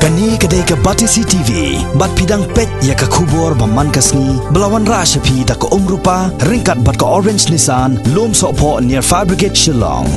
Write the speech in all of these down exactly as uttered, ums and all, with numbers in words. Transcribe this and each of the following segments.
Kane ka dei ka Batesi T V, bad phi dang peit ïa ka khubor ba man ka sngi, ba la wanrah sha phi da ka Umrupa, ryngkat bad ka Orange Nissan, Lum Sohphoh near Fire Brigade Shillong.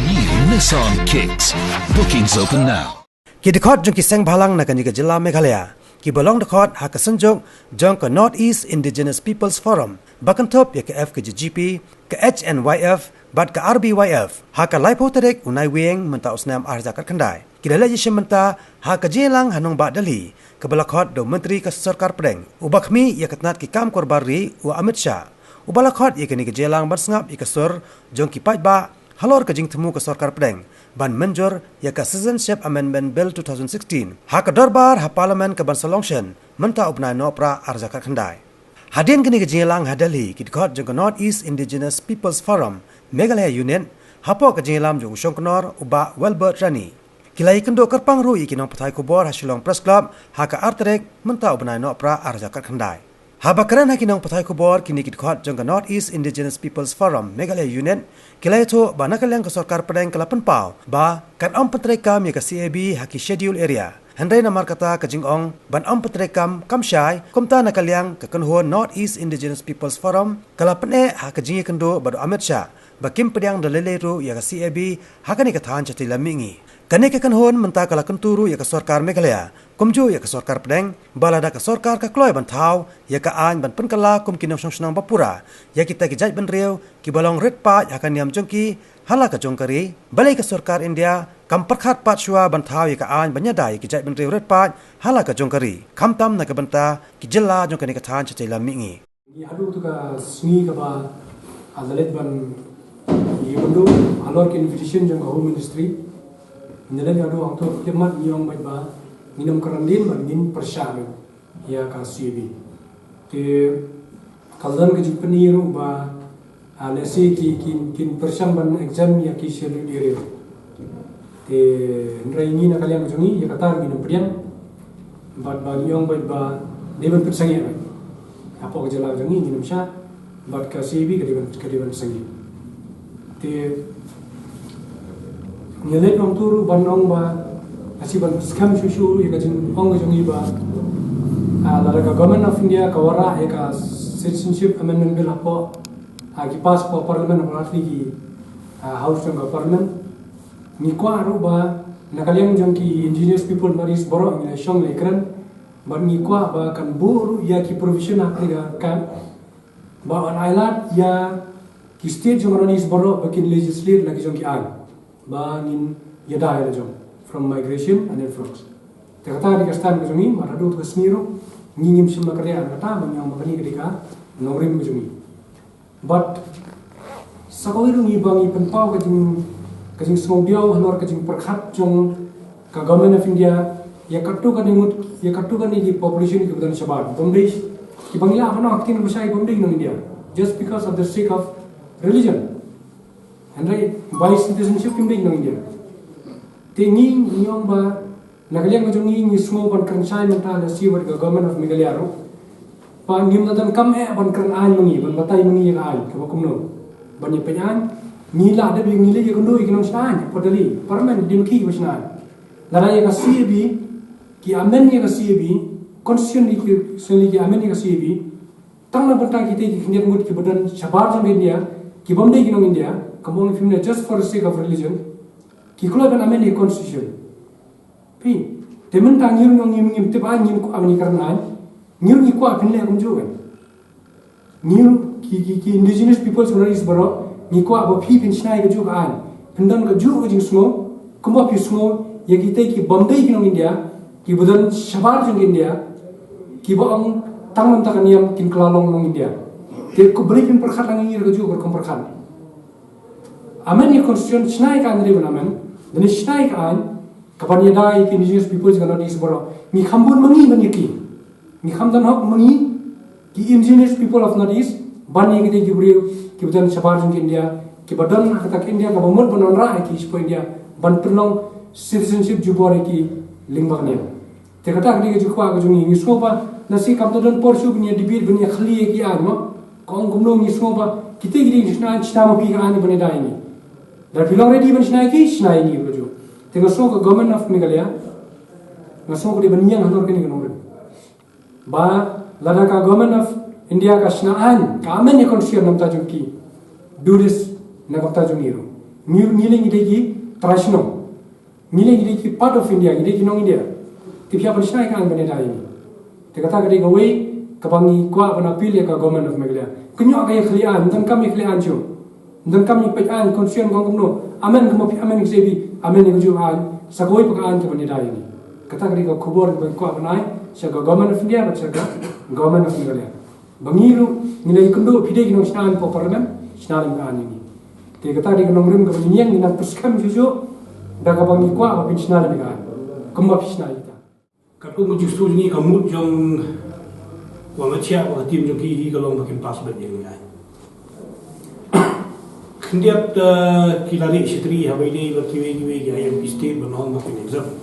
New Nissan Kicks. Bookings open now. Ki dkhot jong ki seng bhalang na kane ka jylla Meghalaya, kiba long dkhot ha ka synjuk jong ka North East Indigenous Peoples Forum, ba kynthup ïa ka F K J G P, ka H N Y F, bad ka R B Y F, ha ka laiphew tarik u Naiwieng mynta u snem ar hajar khatkhyndai. Ki la leit ïashim bynta ha ka jingïalang ha nongbah Delhi, kaba la khot da u Myntri ka Sorkar Pdeng, uba khmih ïa ka tnat ki kam korbar ri u Amit Shah, uba la khot ïa kane ka jingïalang ban sngap ïa ka sur jong ki paidbah halor ka jingthmu ka Sorkar Pdeng ban mynjur ïa ka Citizenship Amendment Bill two thousand sixteen ha ka dorbar ha Parliament kaban sa long shen mynta u bnai Nohprah ar hajar khatkhyndai. Hadien kane ka jingïalang ha Delhi, ki dkhot jong ka North East Indigenous Peoples Forum Meghalaya Unit, hapoh ka jingïalam jong u Shongknor u Bah Welbert Rani, ki la ïakynduh kyrpang ruh ïa ki nongpathai khubor ha Shillong Press Club ha ka ar tarik mynta u bnai Nohprah ar hajar khatkhyndai. Haba kren ha ki nongpathai khubor, kine ki dkhot jong ka North East Indigenous Peoples Forum Meghalaya Unit, ki la ïathuh ba na ka liang ka Sorkar Pdeng ka la pynpaw ba kan ym pyntreikam ïa ka C A B ha ki Schedule Area. Hynrei namar kata ka jingong ban ym pyntreikam kam shai, kumta na ka liang ka kynhun North East Indigenous Peoples Forum ka la pyneh ha ka jingïakynduh bad u Amit Shah ba kim pdiang da lei lei ruh ïa ka C A B ha kane ka thaiñ shatei lam mihngi. Kane ka kynhun mynta ka la kyntu ruh ïa ka Sorkar Meghalaya, kumjuh ïa ka Sorkar Pdeng, ba lada ka Sorkar ka kloi ban thaw ïa ka aiñ ban pynkylla kum ki nongshong shnong ba pura ïa kita ki jaitbynriew kiba long rit paid ha ka niam jong ki ha la ka jong ka ri, balei ka Sorkar India kam pyrkhat pat shuwa ban thaw ïa ka aiñ ban ïada ïa ki jaitbynriew rit paid ha la ka jong ka ri, khamtam na ka bynta ki jylla jong kane ka thaiñ shatei lam mihngi. Ngi haduh tu ka sngi kaba, ah, la leit ban ïakynduh halor ka invitation jong ka Home Ministry. Ngi la leit haduh hangto, khlieh mat ngi ong beit ba ngin ym kren dien bad ngin pyrshah ïa ka C A B. Te ka la don ka jingpyni ruh ba, ah, lehse ki, kin, kin pyrshang ban exempt ïa ki Schedule Area. Te hynrei ngi na ka liang jong ngi, ïa kata ngin ym pdiang. Bad ba ngi ong beit ba dei ban pynsangeh beit. Hapoh ka jylla jong ngi ngin ym shah. Bad ka C A B ka dei ban, ka dei ban sangeh. Te ngi leit hangto ruh ban ong ba, lehse ban skhem shuh shuh ïa ka jingong ka jong ngi ba, ah, lada ka Government of India ka wanrah ïa ka Citizenship Amendment Bill hapoh, ah, ki pass hapoh Parliament, hapoh ar tylli ki, ah, House jong ka Parliament. Ngi kwah ruh ba na ka liang jong ki indigenous people North East baroh ngi la shong la kren, bad ngi kwah ba kan buh ruh ïa ki provision ha ka, ka, ba yn ailad ïa ki state jong ka North East baroh ba kin legislate la ki jong ki aiñ ba ngin ïada ïa la jong, from migration and influx. Te kata ka dei ka stand ka jong ngi, bad haduh tu ka sngi ruh ngi ngim shym la kren ïa kata, ba ngi ong ba kane ka dei ka nongrim ka jong ngi. Bad sa kawei ruh ngi ba ngi pynpaw ka jing, ka jingsngewdiaw halor ka jingpyrkhat jong ka Government of India ïa katto katne ngut, ïa katto katne ki population kiba don shabar. Bym dei, kiba ngi lah ban ong ha ktien ba shai, bym dei ki nong India just because of the sake of religion. Hynrei by citizenship kim dei ki nong India. Te ngi, ngi ong ba na ka liang ka jong ngi ngi sngew ban kren shai mynta lehse bad ka Government of Meghalaya ruh. Ba ngim da donkam eh ban kren aiñ ma ngi, ban batai ma ngi ïa ka aiñ kaba kumno ban ïa peit aiñ. Ngi lah dep ïa, ngi leit ïakynduh ïa ki nongshna aiñ hapoh Delhi, Parliament, dei ma ki kiba shna aiñ. Lada ïa ka C A B, ki amend ïa ka C A B, constitution ki, constitution ki amend ïa ka C A B, tang na bynta kita ki khyndiat ngut kiba don shabar jong ka India, ki bym dei ki nong India, kumba ong phim ne, just for the sake of religion, ki kloi ban amend ïa ka constitution. Phi, te mynta ngi ruh ngi, ngim tip aiñ, ngim kwah ban ïakren aiñ. Ngi ruh ngi kwah phin leh kumjuh kan. Ngi ruh ki, ki, ki indigenous peoples North East baroh, ngi kwah ba phi phin shna ïa kajuh ka aiñ, phin don kajuh ka jingsngew kumba phi sngew ïa kita ki bym dei ki nong India, kiba don shabar jong ka India, kiba ong tang na bynta ka niam kin kylla long nong India. Te ko, balei phin pyrkhat lang ïa ngi da kajuh ka rukom pyrkhat? Amend ïa ka constitution, shna ïa ka aiñ, dei ban amend, dei ban shna ïa ka aiñ kaban ïada ïa ki indigenous people jong ka North East baroh. Ngi kham bun ma ngi ban ïa ki. Ngi kham don hok ma ngi ki indigenous people of North East ban ïa kita ki briew kiba don shabar jong ka India, kiba don ha kata ka India kaba mut ban wanrah ïa ki shapoh India, ban pynlong citizenship jubor ïa ki lyngba ka niam. Te kata ka dei ka jingkwah ka jong ngi. Ngi sngew ba lehse kam don por shuh ban ïa debate, ban ïa khlieh ïa ki aiñ mo. Ka ong kumno, ngi sngew ba kita ki dei ki shna aiñ, shna ma phi ka aiñ ban ïada ïa ngi. Lada phi long ready ban shna ïa ki, shna ïa ngi bajuh. Te nga sngew ka Government of Meghalaya Nga sngew ka dei ban ïeng halor kane ka nongrim. Ba lada ka Government of India ka shna aiñ, ka amend ïa constitution na bynta jong ki, do this na ka bynta jong ngi ruh. Ngi, ngi lei ngi dei ki trai shnong. Ngi lei ngi dei ki part of India, ngi dei ki nong India. Te phi hap ban shna ïa ka aiñ ban ïada ïa ngi. Te kata ka dei kawei kaba ngi kwah ban appeal ïa ka Government of Meghalaya. Kynnoh ka ïa khlieh aiñ, ym donkam ïa khlieh aiñ shuh. Ym donkam ïa peit aiñ constitution ka ong kumno. Amend kumba phi amend ïa ka C A B, amend ïa kajuh ka aiñ. Sa kawei pat ka aiñ kaba ïada ïa ngi. Kata ka dei ka khubor kaba ngi kwah ban ai sha ka Government of India bad sha ka Government of Meghalaya. Ba ngi ruh ngi la ïakynduh, phi dei ki nongshna aiñ hapoh Parliament, shna lem ka aiñ ïa ngi. Te kata ka dei ka nongrim kaba ngi ïeng, ngi nang pyrshah shuh shuh da kaba ngi kwah ba phin shna lem ka aiñ kumba phi shna ïa kita. Katkum ka jingsngew jong ngi, ka mut jong Wah Mynshiah bad ka team jong ki hi ka long ba kin pass beit ïa kane ka aiñ. Khyndiat, eh, ki la rieh shatri ha ba ïadei bad kiwei kiwei ki I M P state ban ong ba kin exempt.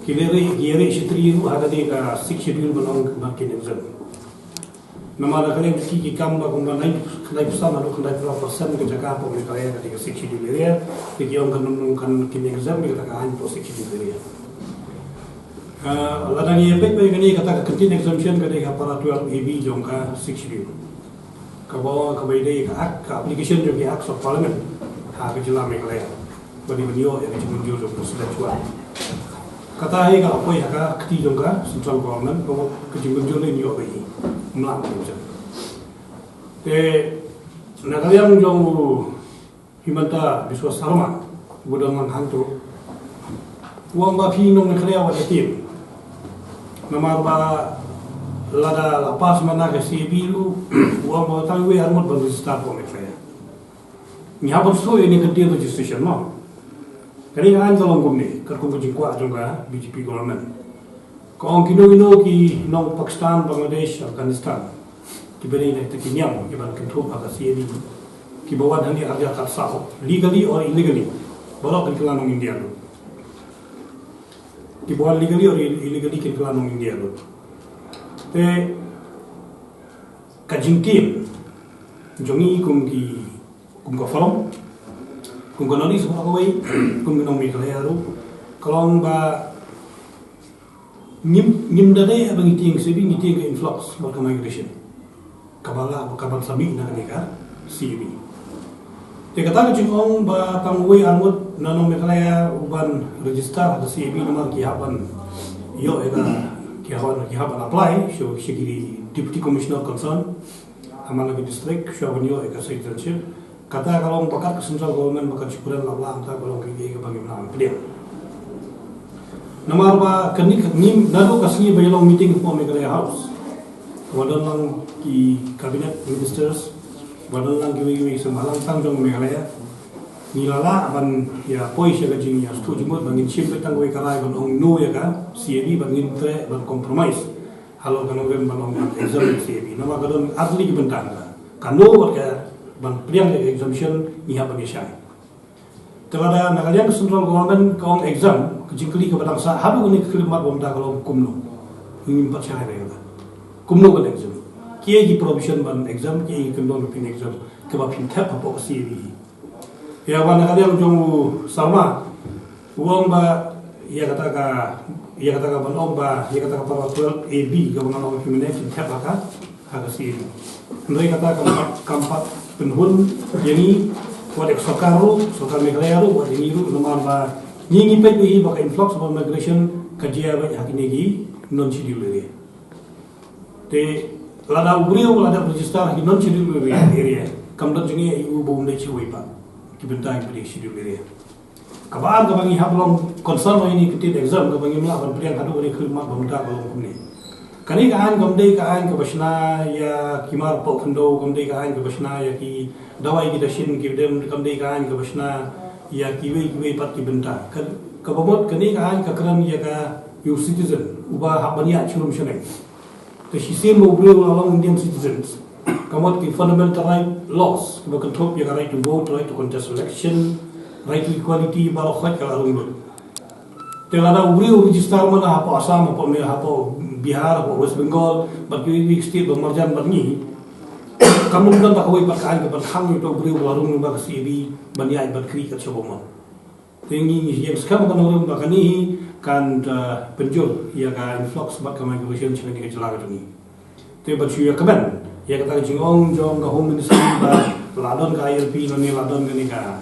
Ki la rieh, ki la rieh shatri ruh ha kane ka Sixth Schedule ban ong ba kin exempt. Namar na ka liang ki, ki kam ba kumba nine, khyndai phew san haduh khyndai phew percent ka jaka hapoh Meghalaya ka dei ka Sixth Schedule area. Te ki ong kan, kan, kin exempt ïa kata ka aiñ hapoh Sixth Schedule area. Ah, lada ngi ïa peit beit kane, kata ka kyntien exemption ka dei ka para twelve A B jong ka Sixth Schedule. Kaba, kaba ïadei ka Act, ka application jong ki Acts of Parliament ha ka jylla Meghalaya. Ba dei ban ïoh ïa ka jingmynjur jong u President shuwa. Kata hi ka la poi ha ka kti jong ka Central Government, ka, ka jingmynjur ne ïoh beit hi. Ym lah ban jur. Te na ka liang jong u Himanta Biswa Sarma, uba don lang hangto, u ong ba phi nong Meghalaya wat ïa tim. Namar ba lada la pass mynta ka C A B ruh, u ong ba tang wei arngut ban register hapoh Meghalaya. Ngi hap ban shu ïa kane ka de-registration mo. Kane ka aiñ ka long kumne, katkum ka jingkwah jong ka B J P government. Ka ong kino kino ki nong Pakistan, Bangladesh, Afghanistan, kiba dei na kita ki niam kiban kynthup ha ka C A B, kiba wan hangne arhajar khatsaw, legally or illegally, baroh kin kylla nong India ruh. Kiba wan legally or ill-, illegally kin kylla nong India ruh. Te ka jingtim jong ngi kum ki, kum ka forum, kum ka North East baroh kawei, kum ki nong Meghalaya ruh, ka long ba ngim, ngim da dei ba ngi tieng C A B, ngi tieng ka influx bad ka migration kaba la, kaban sa mih na kane ka C A B. Te kata ka jingong ba tang wei arngut na nong Meghalaya uban register ha ka C A B namar ki hap ban ïoh ïa ka, ki hap ban, ki hap ban apply sha, sha ki Deputy Commissioner concern ha man la ki district, shuwa ban ïoh ïa ka citizenship. Kata ka long ba kat ka central government ba kan shu kren lap lap, kata ka long kaei kaei kaba ngim lah ban pdiang. Namar ba kane ka ngim, naduh ka sngi ba ïa long meeting hapoh Meghalaya House, ba don lang ki cabinet ministers, ba don lang kiwei kiwei ki seng bhalang tang jong Meghalaya, ngi la lah ban ïa poi sha ka jingïasngewthuh jingmut ba ngin shim beit tang kawei ka rai ban ong no ïa ka C A B, ba ngin treh ban compromise halor ka nongrim ban ong ban exempt ïa ka C A B. Namar ka don ar tylli ki bynta, ka no bad ka ban pdiang ïa ka exemption, ngi hap ban ïa shai. Te lada na ka liang ka central government ka ong exempt, ka jingkylli kaba dang sah haduh kane ka khyllipmat ba mynta ka long kumno. Ngim pat shai re kata. Kumno ban exempt? Kiei ki provision ban exempt, kiei ki kyndon ba phin exempt, kaba phin thep hapoh ka C A B hi. Ïa ba na ka liang jong u Sarma, u ong ba ïa kata ka, ïa kata ka ban ong ba ïa kata ka para twelve A B kaba ngan ong hi mynne phin thep ha ka, ha ka C A B. Hynrei kata kam pat, kam pat pynhun ïa ngi, wat ïa ka sorkar ruh, sorkar Meghalaya ruh, wat ïa ngi ruh, namar ba ngi ngi peit hi ba ka influx of migration ka jia beit ha kine ki non-schedule area. Te lada u briew la dep register ha ki non-schedule area, area, kam don jingeh ïa u ba un leit shawei pat. Ki bynta kiba dei schedule area. Kaba ar kaba ngi hap long concern ïa kane ka ktien exempt kaba ngim lah ban pdiang haduh kane ka khyllipmat ba mynta ka long kumne. Kane ka aiñ kam dei ka aiñ kaba shna ïa ki mar poh khyndew, kam dei ka aiñ kaba shna ïa ki dawai ki dashin, ki dem, kam dei ka aiñ kaba shna ïa kiwei kiwei pat ki bynta. Ka, kaba mut kane ka aiñ ka kren ïa ka, ïa u citizen uba hap ban ïaid sha rum sha neng. Te shisien ba u briew u la long Indian citizens, ka mut ki fundamental right laws kiba kynthup ïa ka right to vote, right to contest election, right to equality, baroh khoit ka la rung lut. Te lada u briew u register mynta hapoh Assam, hapoh Me-, hapoh Bihar, hapoh West Bengal, bad kiwei kiwei ki state ba marjan bad ngi, kam don kawei pat ka aiñ kaban khang ïa uto u briew ba la rung lyngba ka C A B ban ïaid ban khrieh kat shaba mon. Te ngi ngi ïa skhem ka nongrim ba kane hi kan, uh, pynjur ïa ka influx bad ka migration sha kane ka jylla ka jong ngi. Te bad shu ïa kmen ïa kata ka jingong jong ka Home Ministry ba la don ka I L P ne la don kane ka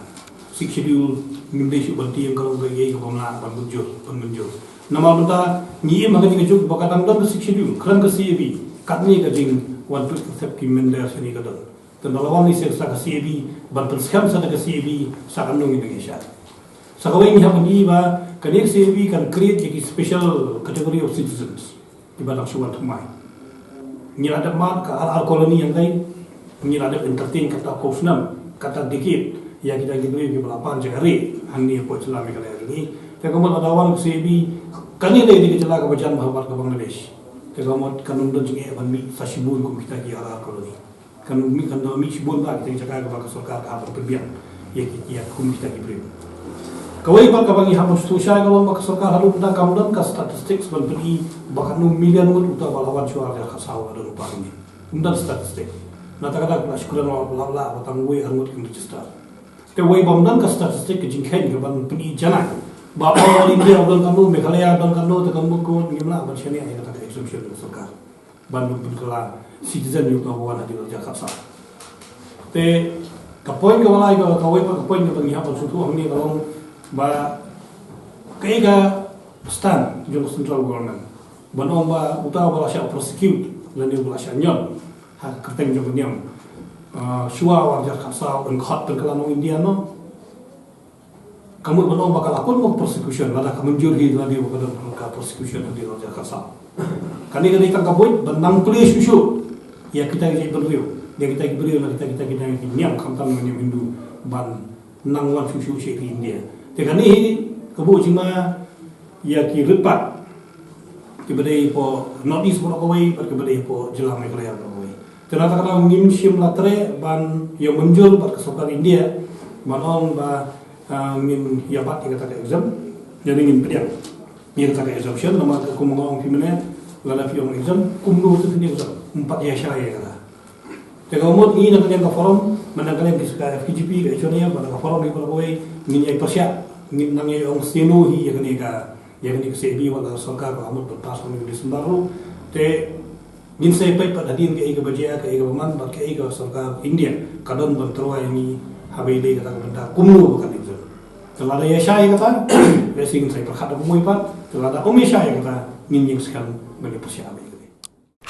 Sixth Schedule, ngim dei shuh ban tieng ka long kaei ka bym lah ban mynjur, ban mynjur. Namar mynta ngi im ha kane ka juk ba ka dang don ka Sixth Schedule, khlem ka C A B, katne ka jingwan tuid ka thep ki mynder shane ka don. Te nda la wan ni sa ka C A B, ban pynskhem sa da ka C A B, sa ka nong ngi nang ïa sha. Sa kawei ngi hap ban i ba kane ka C A B kan create ïa ki special category of citizens kiba dang shu wan thymmai. Ngi la dep mad ka ar ar colony hangtai, ngi la dep entertain kata phew snem, kata decade ïa kita ki briew kiba la pan jaka rieh hangne hapoh jylla Meghalaya jong ngi. Te ka mut lada wan ka C A B, kane dei ka jylla kaba jan bha bad ka Bangladesh. Te ka mut kan ym don jingeh ban mih sa shibun kum kita ki ar ar colony. Kan mih, kan da mih shibun bha kita ki jaka kaba ka sorkar ka hap ban pynbiang ïa ki, ïa kum kita ki briew. Kawei pat kaba ngi hap ban sngewthuh shai ka long ba ka sorkar haduh mynta kam don ka statistics ban pyni ba katno million ngut uta ba la wan shuwa ar hajar khatsaw la don u pass ne. Ym don statistic. Nangta kata ka la shu kren la la la ba tang wei ar ngut kin register. Te wei bym don ka statistic ka jingkheiñ ka ban pyni janai ba all India don katno, Meghalaya don katno, te ka mut ka mut ngim lah ban shaniah ïa kata ka exemption ka sorkar ban pynkylla citizen ïa uta ba wan hadien ar hajar khatsaw. Te ka point kaba lai, ka kawei pat ka point kaba ngi hap ban sngewthuh hangne ka long ba kaei ka stand jong ka central government ban ong ba uta ba la shah prosecute lane ba la shah ñion ha ka kyrteng jong ka niam, ah, shuwa u ar hajar khatsaw yn khot pynkylla nong India noh. Ka mut ban ong ba ka la kut mo ka prosecution, lada ka mynjur hi lada ba ka don ka prosecution hadien ar hajar khatsaw. Kane ka dei tang ka buit ban nang plie shuh shuh ïa kita ki jaitbynriew, ïa kita ki briew, ïa kita, kita ki dang ki niam, khamtam ki niam Hindu, ban nang wan shuh shuh sha ri India. Te kane hi ka buh jingma ïa ki rit path kiba dei hapoh North East baroh kawei bad kiba dei hapoh jylla Meghalaya baroh kawei. Te na kata ka daw ngim shym la treh ban ïa mynjur bad ka sorkar India ban ong ba, ah, ngin ïa bat ïa kata ka exam, ïa ngin pdiang ïa kata ka exemption, namar ka kum nga ong phi mynne, lada phi ong exam, kumno te phin exam, ym pat ïa shai ïa kata. Te ka mut ngi na ka liang ka forum, mynta ka liang ki, ka F K J P, ka H O N A, mynta ka forum hi baroh kawei, ngin ïa pyrshah, ngin nang ïa ong sngewthuh hi ïa kane ka, ïa kane ka C A B wat la ka sorkar ka mut ban pass ha u December ruh. Te ngin sa peit pat hadien kaei kaba jia, kaei kaba man, bad kaei ka sorkar India ka don ban tyrwa ïa ngi haba ïadei kata ka bynta kumno ba kan exam. Te lada ïa shai ïa kata, lehse ngin sa pyrkhat da kumno pat, te lada ym ïa shai ïa kata, ngin ïeng skhem ban ïa pyrshah beit.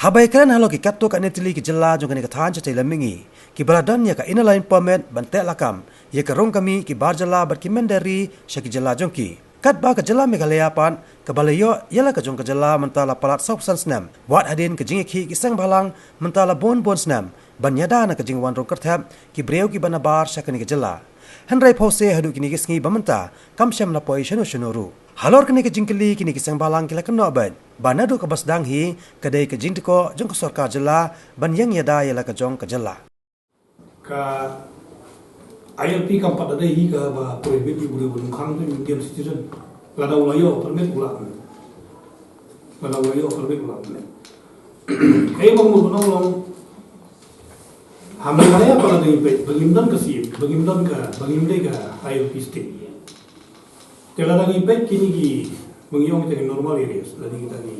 Haba ïakren halor ki katto katne tylli ki jylla jong kane ka thaiñ shatei lam mihngi kiba la don ïa ka Inner Line Permit ban teh lakam ïa ka rung ka mih ki bar jylla bad ki mynder ri sha ki jylla jong ki. Katba ka jylla Meghalaya pat kaba la ïoh ïa la ka jong ka jylla mynta la palat sawphew san snem, wat hadien ka jingïakhih ki seng bhalang mynta la bun bun snem ban ïada na ka jingwan rung kyrthep ki briew kiba nabar sha kane ka jylla. Hynrei phewse haduh kine ki sngi ba mynta kam shym la poi shano shano ruh. Halor kane ka jingkylli kine ki seng bhalang ki la kynnoh beit ba naduh kaba sdang hi ka dei ka jingdkoh jong ka sorkar jylla ban ïeng ïada ïa la ka jong ka jylla. Ka I L P kam pat da dei hi kaba prohibit ïa u briew ban ym khang, u Indian citizen. Lada u la ïoh permit u lah permit. Lada u la ïoh permit u lah permit. Kaei ba mut ban ong long, ha Meghalaya pat lada ngi peit ba ngim don ka C A B, ba ngim don ka, ba ngim dei ka I L P state. Te lada ngi peit kine ki, ba ngi ong kita ki normal areas, lada ngi, kita ki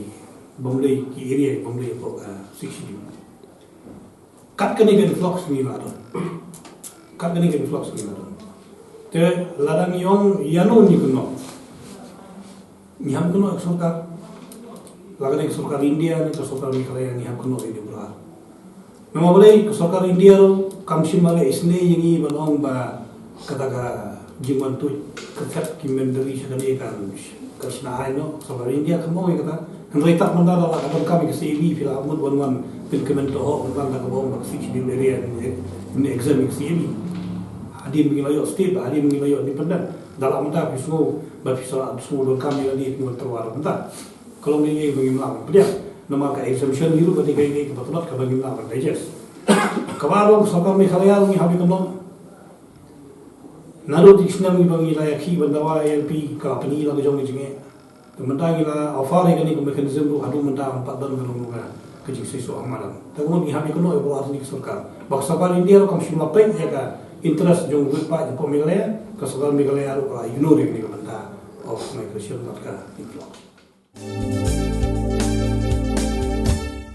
bym dei ki area bym dei hapoh ka Sixth Schedule. Kat kane ka influx ngi la don. Kat kane ka influx ngi la don. Te lada ngi ong ïano ngi kynnoh, ngi hap kynnoh ïa ka sorkar. La ka dei ka sorkar India ne ka sorkar Meghalaya, ngi hap kynnoh ïa ki briew. Namar balei ka sorkar India ruh kam shym la leh isynei ïa ngi ban ong ba kata ka jingwan tuid kyrthep ki mynder ri sha kane kan, kan shna ai noh. Ka sorkar India kam ong ïa kata. Hynrei tang mynta da la ka donkam ïa ka C A B phi la mut wan wan pynkmen, to wan wan da kaba ong ba ka Sixth Schedule area ne, ne exempt ïa ka C A B. Hadien ba ngi la ïoh state, hadien ba ngi la ïoh independent, da la mynta phi sngew ba phi sa la sngew donkam ïa lade phi wan tyrwa da mynta. Ka long kaei ba ngim lah ban pdiang. Namar ka exemption hi ruh ka dei kaei kaba tlot kaba ngim lah ban digest. Kaba ar ruh ka sorkar Meghalaya ruh ngi hap ïakynnoh. Naduh ki snem ngi ba ngi la ïakhih ban dawa I L P ka la pyni la ka jong ka jingeh. Te mynta ngi la offer ïa kane ka mechanism ruh haduh mynta ym pat don ka long ka jingseisoh ha madan. Te ka mut ngi hap ïakynnoh ïa baroh artylli ki sorkar. Ba ka sorkar India ruh kam shym la peit ïa ka, interest jong u paidbah jong Meghalaya, ka sorkar Meghalaya ruh ka la ignore ïa kane ka bynta of migration bad ka influx.